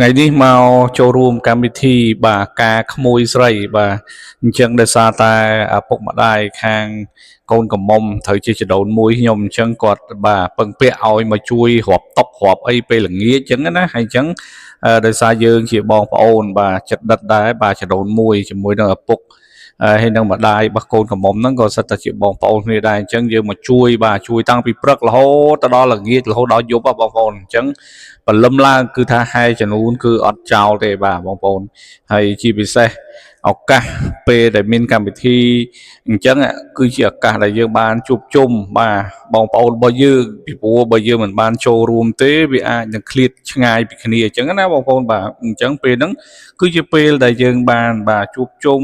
ថ្ងៃនេះមកចូលរួមកម្មវិធីបាទការក្មួយស្រីបាទអញ្ចឹងដោយសារតែឪពុកម្ដាយខាងកូនកំមុំត្រូវជាចដូនមួយខ្ញុំអញ្ចឹងគាត់បាទពឹងពាក់ឲ្យមកជួយរាប់តុករាប់អីពេលល្ងាចអញ្ចឹងណាហើយអញ្ចឹងដោយសារយើងជាបងប្អូនបាទចិត្តដិតដែរបាទចដូនមួយជាមួយនឹងឪពុក ហើយនឹងម្ដាយរបស់កូនកំមុំហ្នឹងក៏សិតតែជាបងប្អូនគ្នាដែរអញ្ចឹងយើងមកជួយបាទជួយតាំងពីព្រឹករហូតទៅដល់ល្ងាចរហូតដល់យប់ហ៎បងប្អូនអញ្ចឹងព្រលឹមឡើងគឺថាហែចំនួនគឺអត់ចោលទេបាទបងប្អូនហើយជាពិសេសឱកាសពេលដែលមានកម្មវិធីអញ្ចឹងគឺជាឱកាសដែលយើងបានជួបជុំបាទបងប្អូនរបស់យើងពីព្រោះបើយើងមិនបានចូលរួមទេវាអាចនឹងឃ្លាតឆ្ងាយពីគ្នាអញ្ចឹងណាបងប្អូនបាទអញ្ចឹងពេលហ្នឹងគឺជាពេលដែលយើងបានបាទជួបជុំ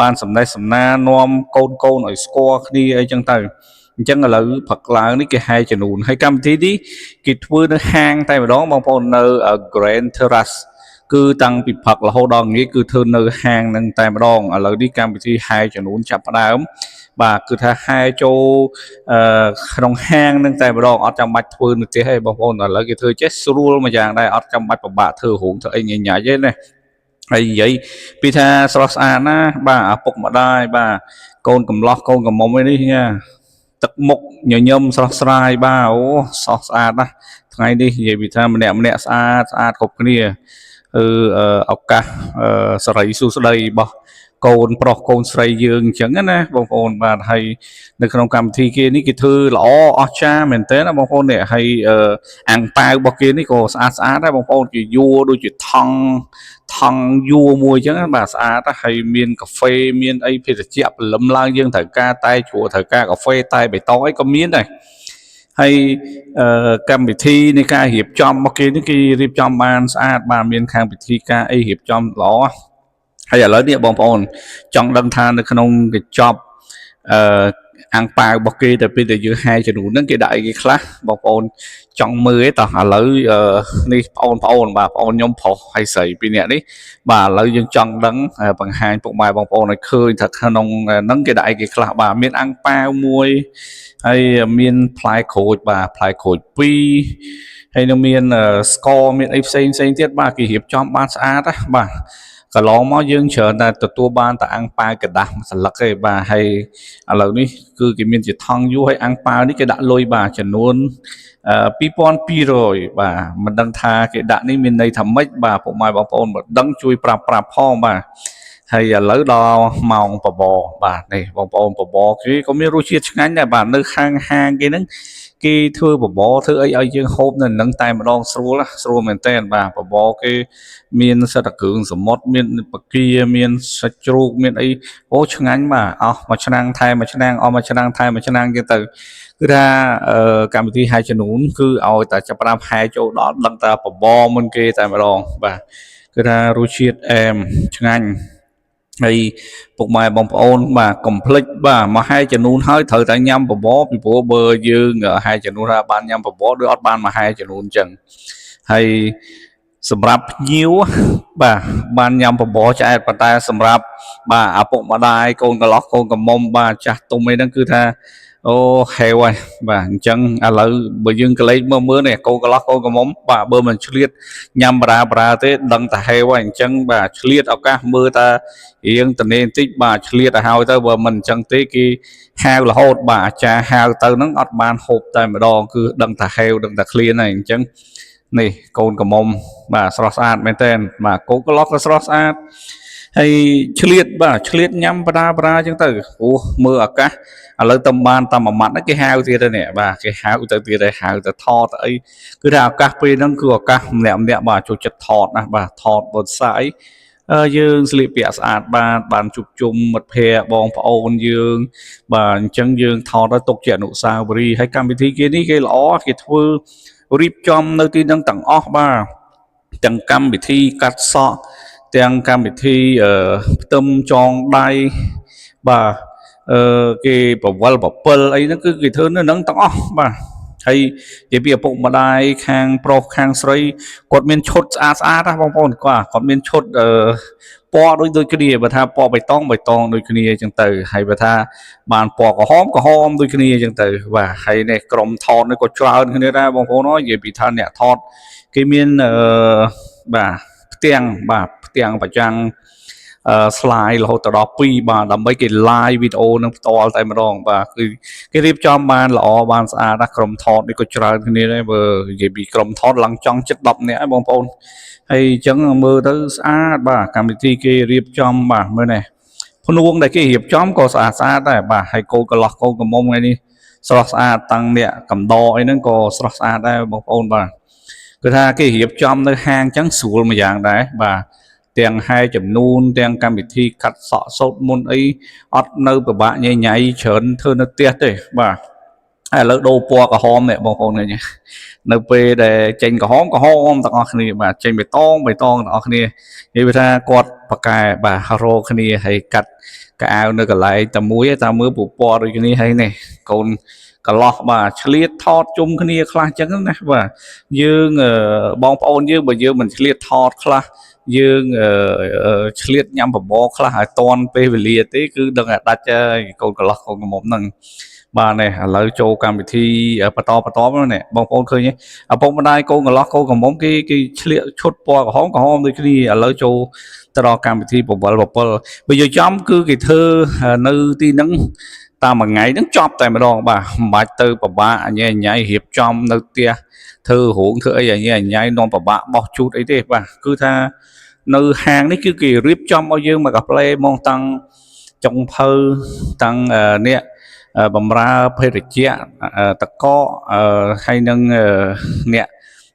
បានសំណេះសំណាលនាំកូនកូនឲ្យស្គាល់គ្នាអីចឹងទៅអញ្ចឹងឥឡូវព្រឹកឡើងនេះគេហែចំនួនហើយកម្មវិធីនេះគេធ្វើនៅហាងតែម្ដងបងប្អូននៅ Grand Terrace គឺតាំងពីព្រឹករហូតដល់ល្ងាចគឺធ្វើនៅហាងនឹងតែម្ដងឥឡូវនេះកម្មវិធីហែចំនួនចាប់ផ្ដើមបាទគឺថាហែចូលអឺក្នុងហាងនឹងតែម្ដងអត់ចាំបាច់ធ្វើនៅផ្ទះទេបងប្អូនឥឡូវគេធ្វើចេះស្រួលមួយយ៉ាងដែរអត់ចាំបាច់ពិបាកធ្វើរូងធ្វើអីញញ៉ៃទេណា ហើយនិយាយពីថាស្រស់ស្អាតណាបាទឪពុកម្ដាយបាទកូនកំលោះកូនកំមុំអីនេះញ៉ាទឹកមុខញញឹមស្រស់ស្រាយបាទអូស្រស់ស្អាតណាស់ថ្ងៃនេះនិយាយពីថាម្នាក់ម្នាក់ស្អាតស្អាតគ្រប់គ្នាគឺឱកាសសរីសួស្តីរបស់កូនប្រុសកូនស្រីយើងអញ្ចឹងណាបងប្អូនបាទហើយនៅក្នុងកម្មវិធីគេនេះគេធ្វើល្អអស្ចារ្យមែនទែនណាបងប្អូននេះហើយអាំងប៉ាវរបស់គេនេះក៏ស្អាតស្អាតដែរបងប្អូនគេយួរដូចជាថង់ ថង់យួរមួយអញ្ចឹងណាបាទស្អាតណាស់ហើយមានកាហ្វេមានអីភេសជ្ជៈព្រលឹមឡើងយើងត្រូវការតែជ្រក់ត្រូវការកាហ្វេតែបៃតងអីក៏មានដែរហើយកម្មវិធីនៃការរៀបចំរបស់គេនេះគេរៀបចំបានស្អាតបាទមានខាងពិធីការអីរៀបចំល្អហើយឥឡូវនេះបងប្អូនចង់ដឹងថានៅក្នុងកញ្ចប់អឺអាំងប៉ាវរបស់គេតែពេលដែលយើងហែចំនួនហ្នឹងគេដាក់អីគេខ្លះបងប្អូនចង់មើលទេតោះឥឡូវនេះបងប្អូនបាទបងប្អូនខ្ញុំប្រុសហើយស្រីពីរនាក់នេះបាទឥឡូវយើងចង់ដឹងបង្ហាញពុកម៉ែបងប្អូនឲ្យឃើញថាក្នុងហ្នឹងគេដាក់អីគេខ្លះបាទមានអាំងប៉ាវមួយហើយមានផ្លែក្រូចបាទផ្លែក្រូច2ហើយនឹងមានស្ករមានអីផ្សេងផ្សេងទៀតបាទគេរៀបចំបានស្អាតណាបាទកន្លងមកយើងច្រើនតែទទួលបានតែអាំងប៉ាវក្រដាសមួយសន្លឹកទេបាទហើយឥឡូវនេះគឺគេមានជាថង់យួរហើយអាំងប៉ាវនេះគេដាក់លុយបាទចំនួន2200បាទមិនដឹងថាគេដាក់នេះមានន័យថាម៉េចបាទពុកម៉ែបងប្អូនបើដឹងជួយប្រាប់ប្រាប់ផងបាទហើយឥឡូវដល់ម៉ោងបបរបាទនេះបងប្អូនបបរគេក៏មានរសជាតិឆ្ងាញ់ដែរបាទនៅខាងហាងគេហ្នឹងគេធ្វើបបរធ្វើអីឲ្យយើងហូបនៅនឹងតែម្ដងស្រួលណាស្រួលមែនតើបាទបបរគេមានសិតតែគ្រឿងសមុទ្រមានបកាមានសាច់ជ្រូកមានអីអូឆ្ងាញ់បាទអស់មួយឆ្នាំងថែមមួយឆ្នាំងអស់មួយឆ្នាំងថែមមួយឆ្នាំងទៀតទៅគឺថាកម្មវិធីហែជំនូនគឺឲ្យតែចាប់ផ្ដើមហែចូលដល់ដឹងតែបបរមុនគេតែម្ដងបាទគឺថារសជាតិអែមឆ្ងាញ់ហើយពុកម៉ែបងប្អូនបាទកុំភ្លេចបាទមកហែចំនួនហើយត្រូវតែញ៉ាំបបរពីព្រោះបើយើងហែចំនួនថាបានញ៉ាំបបរដូចអត់បានមកហែចំនួនអញ្ចឹងហើយសម្រាប់ភ្ញៀវបាទបានញ៉ាំបបរឆ្អែតប៉ុន្តែសម្រាប់បាទឪពុកម្ដាយកូនកន្លោះកូនកំមុំបាទចាស់ទុំអីហ្នឹងគឺថាអូហេវហើយបាទអញ្ចឹងឥឡូវបើយើងកលេចមើលមើលនេះកូនកន្លោះកូនកំមុំបាទបើមិនឆ្លៀតញ៉ាំបារាបារាទេដឹងតែហេវហើយអញ្ចឹងបាទឆ្លៀតឱកាសមើលតារៀងតនេបន្តិចបាទឆ្លៀតឲ្យហើយទៅបើមិនអញ្ចឹងទេគេហៅរហូតបាទអាចារ្យហៅទៅហ្នឹងអត់បានហូបតែម្ដងគឺដឹងតែហេវដឹងតែឃ្លានហើយអញ្ចឹងនេះកូនកំមុំបាទស្រស់ស្អាតមែនតើបាទកូនកន្លោះក៏ស្រស់ស្អាតហើយឆ្លៀតបាទឆ្លៀតញ៉ាំបដាបដាអញ្ចឹងទៅព្រោះមើលឱកាសឥឡូវតំបានតាមមួយម៉ាត់ហ្នឹងគេហៅទៀតហើយនេះបាទគេហៅទៅទៀតហើយហៅទៅថតអីគឺថាឱកាសពេលហ្នឹងគឺឱកាសម្នាក់ម្នាក់បាទចូលចិត្តថតណាបាទថតបទសាយយើងស្លៀកពាក់ស្អាតបាទបានជួបជុំមិត្តភ័ក្តិបងប្អូនយើងបាទអញ្ចឹងយើងថតឲ្យទុកជាអនុស្សាវរីយ៍ហើយកម្មវិធីគេនេះគេល្អគេធ្វើរៀបចំនៅទីហ្នឹងទាំងអស់បាទទាំងកម្មវិធីកាត់សក់ទាំងកម្មវិធីផ្ទឹមចងដៃបាទគេបវលបពិលអីហ្នឹងគឺគេធ្វើនៅហ្នឹងទាំងអស់បាទហើយនិយាយពីឪពុកម្ដាយខាងប្រុសខាងស្រីគាត់មានឈុតស្អាតស្អាតណាបងប្អូនគាត់គាត់មានឈុតពណ៌ដូចដូចគ្នាបើថាពណ៌បៃតងបៃតងដូចគ្នាអញ្ចឹងទៅហើយបើថាបានពណ៌ក្រហមក្រហមដូចគ្នាអញ្ចឹងទៅបាទហើយនេះក្រុមថតនេះក៏ច្រើនគ្នាដែរបងប្អូនអើយនិយាយពីថាអ្នកថតគេមានបាទ ផ្ទាំងបាទផ្ទាំងប្រចាំង slide រហូតដល់2បាទដើម្បីគេ live វីដេអូនឹងផ្ទាល់តែម្ដងបាទគឺគេរៀបចំបានល្អបានស្អាតណាស់ក្រុមថតនេះក៏ច្រើនគ្នាដែរបើនិយាយពីក្រុមថតឡើងចង់ចិត្ត10នាក់ហើយបងប្អូនហើយអញ្ចឹងមើលទៅស្អាតបាទកម្មវិធីគេរៀបចំបាទមើលនេះភ្នួងដែលគេរៀបចំក៏ស្អាតស្អាតដែរបាទហើយកូនកន្លោះកូនកំមុំថ្ងៃនេះស្រស់ស្អាតតាំងអ្នកកំដរអីហ្នឹងក៏ស្រស់ស្អាតដែរបងប្អូនបាទគឺថាគេរៀបចំនៅហាងអញ្ចឹងស្រួលមួយយ៉ាងដែរបាទទាំងហែចំនួនទាំងកម្មវិធីកាត់សក់សូត្រមុនអីអត់នៅពិបាកញ៉ៃញ៉ៃច្រើនធ្វើនៅផ្ទះទេបាទហើយឥឡូវដូរពណ៌ក្រហមនេះបងប្អូនឃើញទេនៅពេលដែលចេញក្រហមក្រហមទាំងអស់គ្នាបាទចេញបៃតងបៃតងទាំងអស់គ្នានិយាយថាគាត់ប្រកែបាទរកគ្នាហើយកាត់កៅអៅនៅកន្លែងតែមួយឯងតាមមើលពពណ៌ដូចគ្នាហើយនេះកូនកន្លោះបាទឆ្លៀតថតជុំគ្នាខ្លះអញ្ចឹងណាបាទយើងបងប្អូនយើងបើយើងមិនឆ្លៀតថតខ្លះយើងឆ្លៀតញ៉ាំបបរខ្លះឲ្យតន់ពេលវេលាទេគឺដឹងតែដាច់ហើយកូនកន្លោះកូនក្រមុំហ្នឹងបាទនេះឥឡូវចូលកម្មវិធីបន្តបន្តមកនេះបងប្អូនឃើញទេឪពុកម្ដាយកូនកន្លោះកូនក្រមុំគេគេឆ្លៀកឈុតពណ៌ក្រហមក្រហមដូចគ្នាឥឡូវចូលទៅដល់កម្មវិធីពវល់ពពិលបើយកចំគឺគេធ្វើនៅទីហ្នឹងតាមមួយថ្ងៃហ្នឹងចប់តែម្ដងបាទមិនបាច់ទៅពិបាកអញញ៉ៃរៀបចំនៅផ្ទះធ្វើរោងធ្វើអីអញញ៉ៃនាំពិបាកបោះជូតអីទេបាទគឺថានៅហាងនេះគឺគេរៀបចំឲ្យយើងមកកាផ្លេហ្មងតាំងចុងភៅតាំងអ្នកបំរើភេសជ្ជៈតកកហើយនឹងអ្នក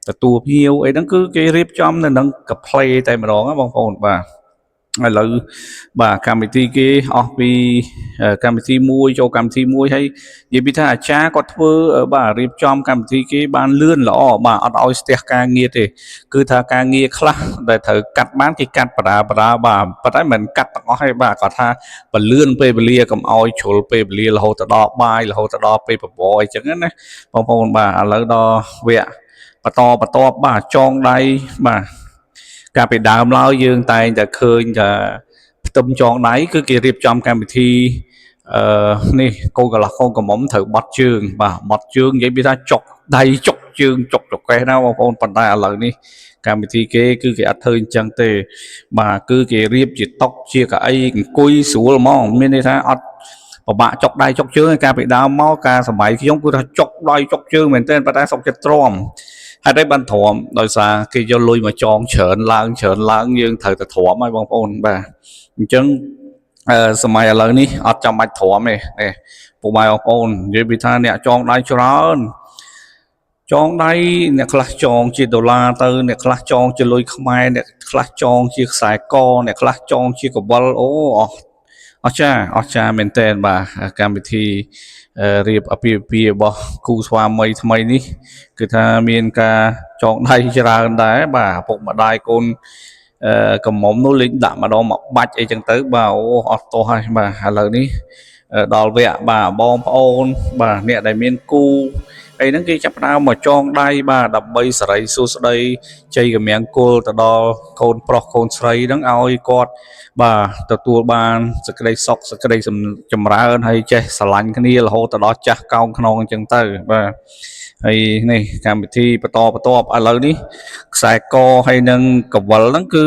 ទទួលភ្ញៀវអីហ្នឹងគឺគេរៀបចំនៅនឹងកាផ្លេតែម្ដងណាបងប្អូនបាទឥឡូវបាទកម្មវិធីគេអស់ពីកម្មវិធីមួយចូលកម្មវិធីមួយហើយនិយាយពីថាអាចារ្យគាត់ធ្វើបាទរៀបចំកម្មវិធីគេបានលឿនល្អបាទអត់ឲ្យស្ទះការងារទេគឺថាការងារខ្លះដែលត្រូវកាត់បានគេកាត់បដាបដាបាទប៉ុន្តែមិនកាត់ទាំងអស់ទេបាទគាត់ថាពលឿនពេលវេលាកុំឲ្យជ្រុលពេលវេលារហូតទៅដល់បាយរហូតទៅដល់ពេលបបរអីចឹងណាបងប្អូនបាទឥឡូវដល់វគ្គបន្តបន្ទាប់បាទចងដៃបាទកាលពីដើមឡើយយើងតែងតែឃើញថាផ្ទឹមចងដៃគឺគេរៀបចំកម្មវិធីអឺនេះកូនកន្លោះកូនកំមុំត្រូវបត់ជើងបាទបត់ជើងនិយាយពីថាចុកដៃចុកជើងចុកចកេះណាបងប្អូនប៉ុន្តែឥឡូវនេះកម្មវិធីគេគឺគេអត់ធ្វើអញ្ចឹងទេបាទគឺគេរៀបជាតុជាកៅអីអង្គុយស្រួលហ្មងមានន័យថាអត់ពិបាកចុកដៃចុកជើងឯកាលពីដើមមកការសម័យខ្ញុំគឺថាចុកដៃចុកជើងមែនទែនប៉ុន្តែសុកចិត្តទ្រាំហេតុអីបានទ្រាំដោយសារគេយកលុយមកចងច្រើនឡើងច្រើនឡើងយើងត្រូវតែទ្រាំហើយបងប្អូនបាទអញ្ចឹងសម័យឥឡូវនេះអត់ចាំបាច់ទ្រាំទេនេះពុកម៉ែបងប្អូននិយាយពីថាអ្នកចងដៃច្រើនចងដៃអ្នកខ្លះចងជាដុល្លារទៅអ្នកខ្លះចងជាលុយខ្មែរអ្នកខ្លះចងជាខ្សែកអ្នកខ្លះចងជាកវលអូអស់អស្ចារ្យអស្ចារ្យមែនទែនបាទកម្មវិធីរៀបអាពាហ៍ពិពាហ៍របស់គូស្វាមីថ្មីនេះគឺថាមានការចងដៃច្រើនដែរបាទឪពុកម្ដាយកូនកំមុំនោះលេងដាក់ម្ដងមកបាច់អីចឹងទៅបាទអូអត់ទោះហើយបាទឥឡូវនេះដល់វគ្គបាទបងប្អូនបាទអ្នកដែលមានគូអីហ្នឹងគេចាប់ផ្ដើមមកចងដៃបាទដើម្បីសរីសួស្តីជ័យកម្លាំងគល់ទៅដល់កូនប្រុសកូនស្រីហ្នឹងឲ្យគាត់បាទទទួលបានសេចក្តីសុខសេចក្តីចម្រើនហើយចេះស្រឡាញ់គ្នារហូតទៅដល់ចាស់កោងខ្នងអញ្ចឹងទៅបាទហើយនេះកម្មវិធីបន្តបន្ទាប់ឥឡូវនេះខ្សែកហើយនឹងកវលហ្នឹងគឺ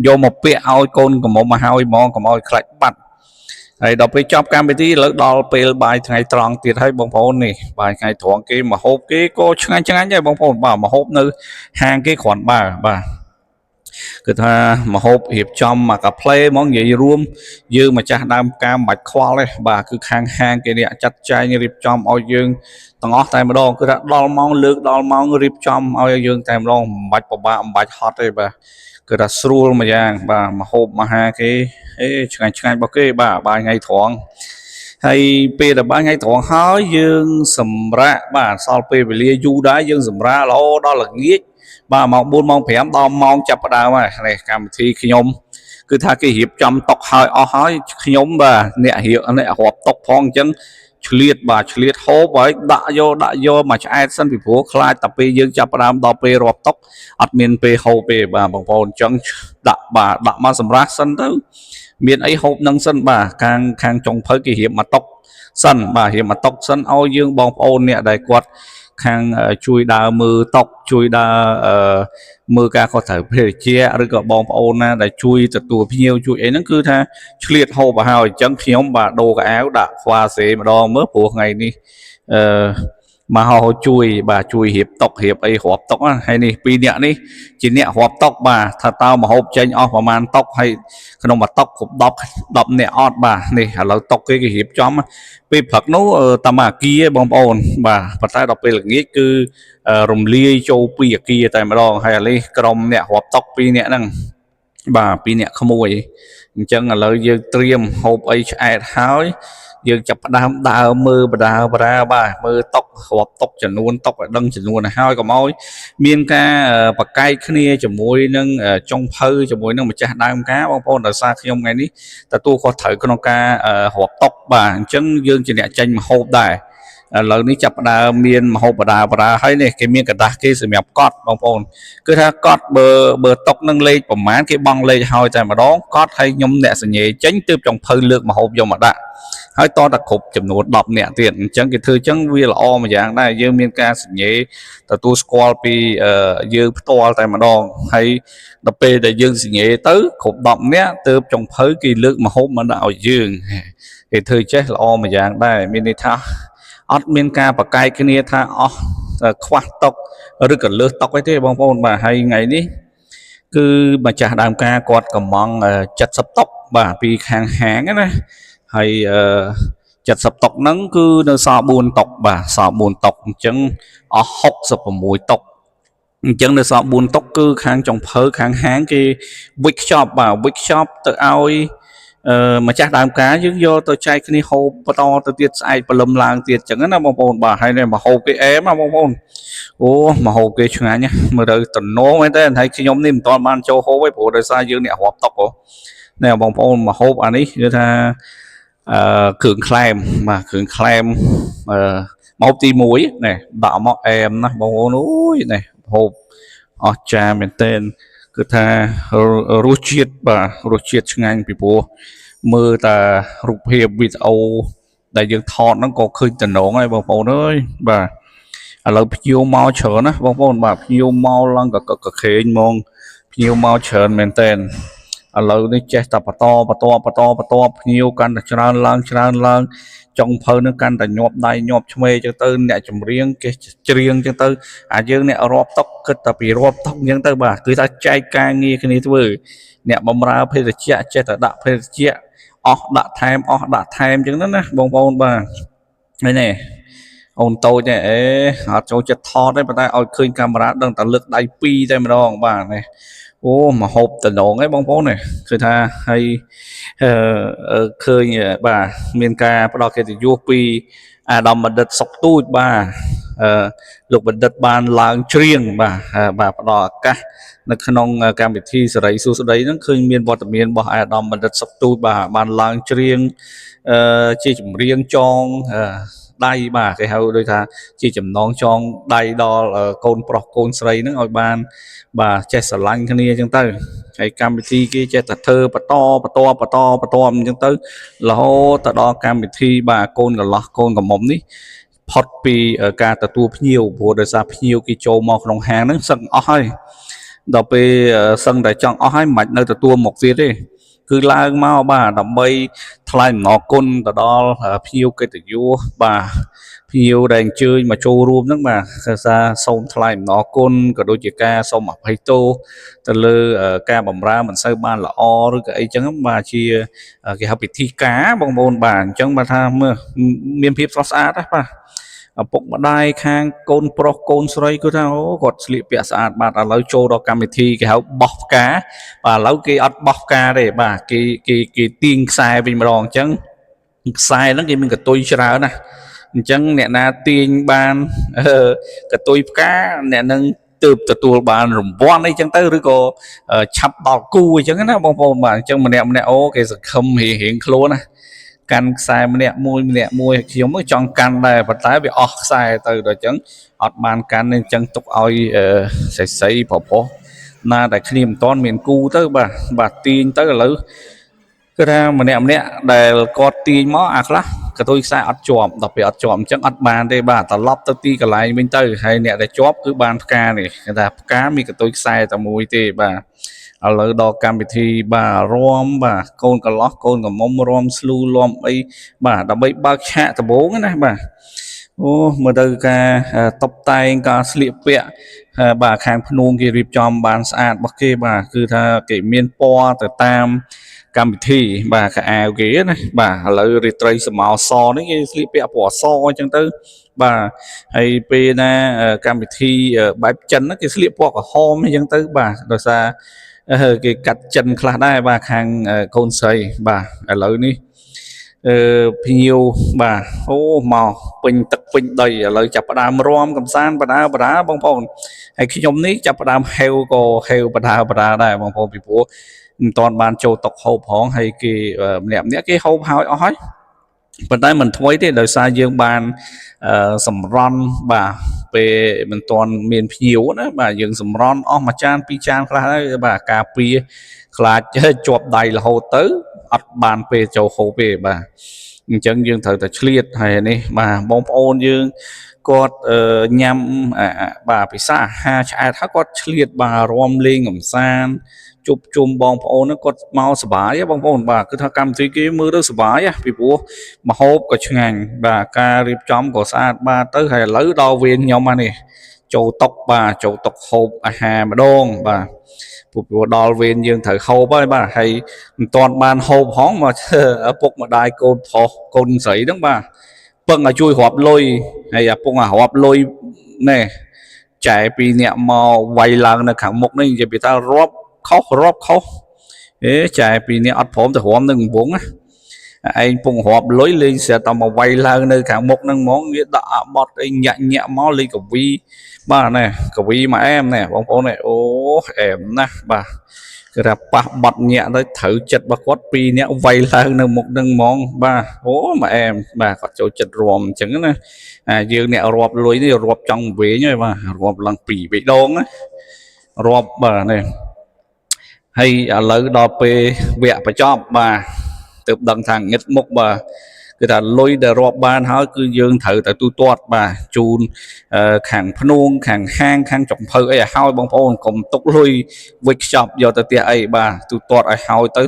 យកមកពាក់ឲ្យកូនកំមុំមកហើយហ្មងកុំឲ្យខ្លាច់បាត់ហើយដល់ពេលចប់កម្មវិធីឥឡូវដល់ពេលបាយថ្ងៃត្រង់ទៀតហើយបងប្អូននេះបាយថ្ងៃត្រង់គេមកហូបគេក៏ឆ្ងាញ់ឆ្ងាញ់ដែរបងប្អូនបាទមកហូបនៅហាងគេគ្រាន់បើបាទគឺថាមកហូបរៀបចំមកកាផ្លេហ្មងនិយាយរួមយើងម្ចាស់ដើមការមិនបាច់ខ្វល់ទេបាទគឺខាងហាងគេនេះចាត់ចែងរៀបចំឲ្យយើងទាំងអស់តែម្ដងគឺថាដល់ម៉ោងលើកដល់ម៉ោងរៀបចំឲ្យយើងតែម្ដងមិនបាច់ពិបាកមិនបាច់ហត់ទេបាទគឺថាស្រួលមួយយ៉ាងបាទមកហូបមកហាគេអេឆ្ងាញ់ឆ្ងាញ់របស់គេបាទបាយថ្ងៃត្រង់ហើយពេលដែលបាយថ្ងៃត្រង់ហើយយើងសម្រាកបាទសល់ពេលវេលាយូរដែរយើងសម្រាករហូតដល់ល្ងាចបាទម៉ោង4ម៉ោង5ដល់ម៉ោងចាប់ផ្ដើមហើយនេះកម្មវិធីខ្ញុំគឺថាគេរៀបចំតុហើយអស់ហើយខ្ញុំបាទអ្នករៀបអ្នករាប់តុផងអញ្ចឹងឆ្លៀតបាទឆ្លៀតហូបហើយដាក់យកដាក់យកមកឆ្អែតសិនពីព្រោះខ្លាចតែពេលយើងចាប់ផ្ដើមដល់ពេលរាប់តុអត់មានពេលហូបទេបាទបងប្អូនអញ្ចឹងដាក់បាទដាក់មកសម្រាប់សិនទៅមានអីហូបនឹងសិនបាទខាងខាងចុងភៅគេរៀបមកតុ សិនបាទរៀបមួយតុសិនឲ្យយើងបងប្អូនអ្នកដែលគាត់ខាងជួយដើរមើលតុជួយដើរអឺមើលការខុសត្រូវភេសជ្ជៈឬក៏បងប្អូនណាដែលជួយទទួលភ្ញៀវជួយអីហ្នឹងគឺថាឆ្លៀតហូបឲ្យហើយអញ្ចឹងខ្ញុំបាទដូរកៅអៅដាក់ខ្វាសេម្ដងមើលព្រោះថ្ងៃនេះអឺមកហៅជួយបាទជួយរៀបតុរៀបអីរាប់តុណាហើយនេះពីរអ្នកនេះជាអ្នករាប់តុបាទថាតើមហូបចេញអស់ប្រហែលតុហើយក្នុងមួយតុគ្រប់10 10នាក់អត់បាទនេះឥឡូវតុគេគេរៀបចំពេលព្រឹកនោះតាមអាគារបងប្អូនបាទប៉ុន្តែដល់ពេលល្ងាចគឺរំលាយចូលពីអាគារតែម្ដងហើយឥឡូវក្រុមអ្នករាប់តុពីរអ្នកហ្នឹងបាទពីរអ្នកក្មួយអញ្ចឹងឥឡូវយើងត្រៀមហូបអីឆ្អែតហើយយើងចាប់ផ្ដើមដើរមើលបដាបដាបាទមើលតុរាប់តុចំនួនតុឲ្យដឹងចំនួនឲ្យហើយកុំឲ្យមានការបកែកគ្នាជាមួយនឹងចុងភៅជាមួយនឹងម្ចាស់ដើមការបងប្អូនដោយសារខ្ញុំថ្ងៃនេះទទួលខុសត្រូវក្នុងការរាប់តុបាទអញ្ចឹងយើងជាអ្នកចេញម្ហូបដែរឥឡូវនេះចាប់ផ្ដើមមានម្ហូបបដាបដាហើយនេះគេមានក្រដាសគេសម្រាប់កត់បងប្អូនគឺថាកត់បើតុកនឹងលេខប្រមាណគេបង់លេខឲ្យតែម្ដងកត់ឲ្យខ្ញុំអ្នកសញ្ញេចេញទើបចុងភៅលើកម្ហូបយកមកដាក់ហើយតតែគ្រប់ចំនួន10នាក់ទៀតអញ្ចឹងគេធ្វើអញ្ចឹងវាល្អមួយយ៉ាងដែរយើងមានការសញ្ញេទទួលស្គាល់ពីយើងផ្ទាល់តែម្ដងហើយដល់ពេលដែលយើងសញ្ញេទៅគ្រប់10នាក់ទើបចុងភៅគេលើកម្ហូបមកដាក់ឲ្យយើងគេធ្វើចេះល្អមួយយ៉ាងដែរមានន័យថាអត់មានការប្រកែកគ្នាថាអស់ខ្វះតុកឬក៏លើសតុកអីទេបងប្អូនបាទហើយថ្ងៃនេះគឺម្ចាស់ដើមការគាត់កំង70តុកបាទពីខាងហាងណាហើយ70តុកហ្នឹងគឺនៅសល់4តុកបាទសល់4តុកអញ្ចឹងអស់66តុកអញ្ចឹងនៅសល់4តុកគឺខាងចុងភៅខាងហាងគេវិចខ្ចប់បាទវិចខ្ចប់ទៅឲ្យអឺម្ចាស់ដើមការយើងយកទៅចែកគ្នាហូបបន្តទៅទៀតស្អែកព្រលឹមឡើងទៀតអញ្ចឹងណាបងប្អូនបាទហើយនេះមកហូបគេអែមណាបងប្អូនអូមកហូបគេឆ្ងាញ់ណាមើលទៅតំណងមែនតើហើយខ្ញុំនេះមិនទាន់បានចូលហូបទេព្រោះដោយសារយើងអ្នករាប់តុកហ៎នេះបងប្អូនមកហូបអានេះគឺថាគ្រឿងក្លែមបាទគ្រឿងក្លែមអឺមកហូបទី1នេះដាក់មកអែមណាស់បងប្អូនអូយនេះហូបអស្ចារ្យមែនទែនគឺថារសជាតិបាទរសជាតិឆ្ងាញ់ពីព្រោះមើលតែរូបភាពវីដេអូដែលយើងថតហ្នឹងក៏ឃើញតំណងហើយបងប្អូនអើយបាទឥឡូវភ្ញៀវមកច្រើនណាបងប្អូនបាទភ្ញៀវមកឡើងក៏កខេងហ្មងភ្ញៀវមកច្រើនមែនទែនឥឡូវនេះចេះតែបន្តបន្តបន្តបន្តភ្ញៀវកាន់តែច្រើនឡើងច្រើនឡើងចុងភៅនឹងកាន់តែញាប់ដៃញាប់ឆ្មេចឹងទៅអ្នកចម្រៀងគេច្រៀងចឹងទៅអាយើងអ្នករាប់តុកគិតតែពីរាប់តុកចឹងទៅបាទគឺថាចែកការងារគ្នាធ្វើអ្នកបំរើភេសជ្ជៈចេះតែដាក់ភេសជ្ជៈអស់ដាក់ថែមអស់ដាក់ថែមចឹងទៅណាបងប្អូនបាទនេះនេះអូនតូចនេះអេអត់ចូលចិត្តថតទេប៉ុន្តែឲ្យឃើញកាមេរ៉ាដឹងតែលើកដៃពីរតែម្ដងបាទនេះអូមកហូបតំណងឯងបងប្អូននេះគឺថាហើយអឺឃើញបាទមានការផ្ដល់កិត្តិយសពីអាដាមបណ្ឌិតសុកទូចបាទអឺលោកបណ្ឌិតបានឡើងច្រៀងបាទបាទផ្ដល់ឱកាសនៅក្នុងកម្មវិធីសេរីសួស្តីហ្នឹងឃើញមានវត្តមានរបស់អាដាមបណ្ឌិតសុកទូចបាទបានឡើងច្រៀងអឺជាចម្រៀងចងអឺដៃបាទគេហៅដូចថាជាចំណងចងដៃដល់កូនប្រុសកូនស្រីហ្នឹងឲ្យបានបាទចេះស្រឡាញ់គ្នាអញ្ចឹងទៅហើយកម្មវិធីគេចេះតែធ្វើបន្តបន្តបន្តបន្តអញ្ចឹងទៅរហូតទៅដល់កម្មវិធីបាទកូនកន្លោះកូនកំមុំនេះផុតពីការទទួលភ្ញៀវព្រោះដោយសារភ្ញៀវគេចូលមកក្នុងហាងហ្នឹងសឹងអស់ហើយដល់ពេលសឹងតែចង់អស់ហើយមិនបាច់នៅទទួលមកទៀតទេគឺឡើងមកបាទដើម្បីថ្លែងអំណរគុណទៅដល់ភ្ញៀវកិត្តិយសបាទភ្ញៀវដែលអញ្ជើញមកចូលរួមហ្នឹងបាទគឺថាសូមថ្លែងអំណរគុណក៏ដូចជាការសូមអភ័យទោសទៅលើការបម្រើមិនសូវបានល្អឬក៏អីចឹងបាទជាគេហៅពិធីការបងប្អូនបាទអញ្ចឹងបាទថាមើលមានភាពស្រស់ស្អាតណាបាទឪពុកម្ដាយខាងកូនប្រុសកូនស្រីគឺថាអូគាត់ស្លៀកពាក់ស្អាតបាទឥឡូវចូលដល់កម្មវិធីគេហៅបោះផ្កាបាទឥឡូវគេអត់បោះផ្កាទេបាទគេគេគេទាញខ្សែវិញម្ដងអញ្ចឹងខ្សែហ្នឹងគេមានកតុយច្រើនណាអញ្ចឹងអ្នកណាទាញបាន កតុយផ្កាអ្នកនឹងទើបទទួលបានរង្វាន់អីចឹងទៅឬក៏ឆាប់ដល់គូអីចឹងណាបងប្អូនបាទអញ្ចឹងម្នាក់ម្នាក់អូគេសង្ឃឹមរៀងរៀងខ្លួនណាកាន់ខ្សែម្នាក់មួយម្នាក់មួយខ្ញុំចង់កាន់ដែរប៉ុន្តែវាអស់ខ្សែទៅដល់អញ្ចឹងអត់បានកាន់ទេអញ្ចឹងទុកឲ្យស្រីស្រីប្រុសប្រុសណាដែលគ្នាមិនតាន់មានគូទៅបាទបាទទាញទៅឥឡូវគឺថាម្នាក់ម្នាក់ដែលគាត់ទាញមកអាខ្លះ កតុយខ្សែអត់ជាប់ដល់ពេលអត់ជាប់អញ្ចឹងអត់បានទេបាទត្រឡប់ទៅទីកន្លែងវិញទៅហើយអ្នកដែលជាប់គឺបានផ្កានេះគេថាផ្កាមានកតុយខ្សែតែមួយទេបាទឥឡូវដល់កម្មវិធីបាទរំបាទកូនកន្លោះកូនកំមុំរំស្លូលំអីបាទដើម្បីបើកឆាកដំបូងណាបាទអូមើលទៅការតុបតែងការស្លៀកពាក់បាទខាងភ្នួងគេរៀបចំបានស្អាតរបស់គេបាទគឺថាគេមានពណ៌ទៅតាមកម្មវិធីបាទខោអាវគេណាបាទឥឡូវរាត្រីសមោសនេះគេស្លៀកពាក់ពណ៌សអញ្ចឹងទៅបាទហើយពេលណាកម្មវិធីបែបចិនគេស្លៀកពណ៌ក្រហមអញ្ចឹងទៅបាទដោយសារគេកាត់ចិនខ្លះដែរបាទខាងកូនស្រីបាទឥឡូវនេះអឺភ្ញៀវបាទអូមកពេញទឹកពេញដីឥឡូវចាប់ផ្ដើមរំកំសាន្តបដាបដាបងប្អូនហើយខ្ញុំនេះចាប់ផ្ដើមហេវក៏ហេវបដាបដាដែរបងប្អូនពីព្រោះមិនតាន់បានចូលតុហូបផងហើយគេម្នាក់ម្នាក់គេហូបហើយអស់ហើយប៉ុន្តែមិនថ្មីទេដោយសារយើងបានសម្រន់បាទពេលមិនទាន់មានភ្ញៀវណាបាទយើងសម្រន់អស់មួយចានពីរចានខ្លះហើយបាទការពារខ្លាចជាប់ដៃរហូតទៅអត់បានពេលចូលហូបទេបាទអញ្ចឹងយើងត្រូវតែឆ្លៀតហើយនេះបាទបងប្អូនយើងគាត់ញ៉ាំបាទពិសាអាហារឆ្អែតហើយគាត់ឆ្លៀតបាទរំលេងកំសាន្តជប់ជុំបងប្អូនហ្នឹងគាត់មកសប្បាយបងប្អូនបាទគឺថាកម្មវិធីគេមើលទៅសប្បាយពីព្រោះម្ហូបក៏ឆ្ងាញ់បាទការរៀបចំក៏ស្អាតបាទទៅហើយឥឡូវដល់វេនខ្ញុំហ្នឹងនេះចូលតុបាទចូលតុហូបអាហារម្ដងបាទព្រោះដល់វេនយើងត្រូវហូបហើយបាទហើយមិនទាន់បានហូបផងមកឪពុកម្ដាយកូនប្រុសកូនស្រីហ្នឹងបាទពឹងឲ្យជួយរាប់លុយហើយអាពងអារាប់លុយណែចែពីអ្នកមកវាយឡើងនៅខាងមុខនេះនិយាយពីថារាប់ខុសរាប់ខុសអេចែពីអ្នកអត់ព្រមទៅរួមនឹងកំពង់ណាឯងពងរាប់លុយលេងស្រាប់តែមកវាយឡើងនៅខាងមុខហ្នឹងហ្មងវាដាក់អាបត់អីញាក់ញាក់មកលេងកវីបាទណែកវីមកអែមណែបងប្អូនណែអូអែមណាស់បាទគឺថាប៉ះបត់ញាក់ទៅត្រូវចិត្តរបស់គាត់ពីរនាក់វាយឡើងនៅមុខហ្នឹងហ្មងបាទអូមកអែមបាទគាត់ចូលចិត្តរួមអញ្ចឹងណាអាយើងអ្នករាប់លុយនេះរាប់ចង់វិញហើយបាទរាប់ឡើងពីរបីដងណារាប់បាទនេះហើយឥឡូវដល់ពេលវគ្គបញ្ចប់បាទទើបដឹងថាងឹតមុខបាទគឺថាលុយដែលរាប់បានហើយគឺយើងត្រូវតែទូទាត់បាទជូនខាងភ្នួងខាងហាងខាងចុងភៅអីឲ្យហើយបងប្អូនកុំទុកលុយវិចខ្ចប់យកទៅផ្ទះអីបាទទូទាត់ឲ្យហើយទៅ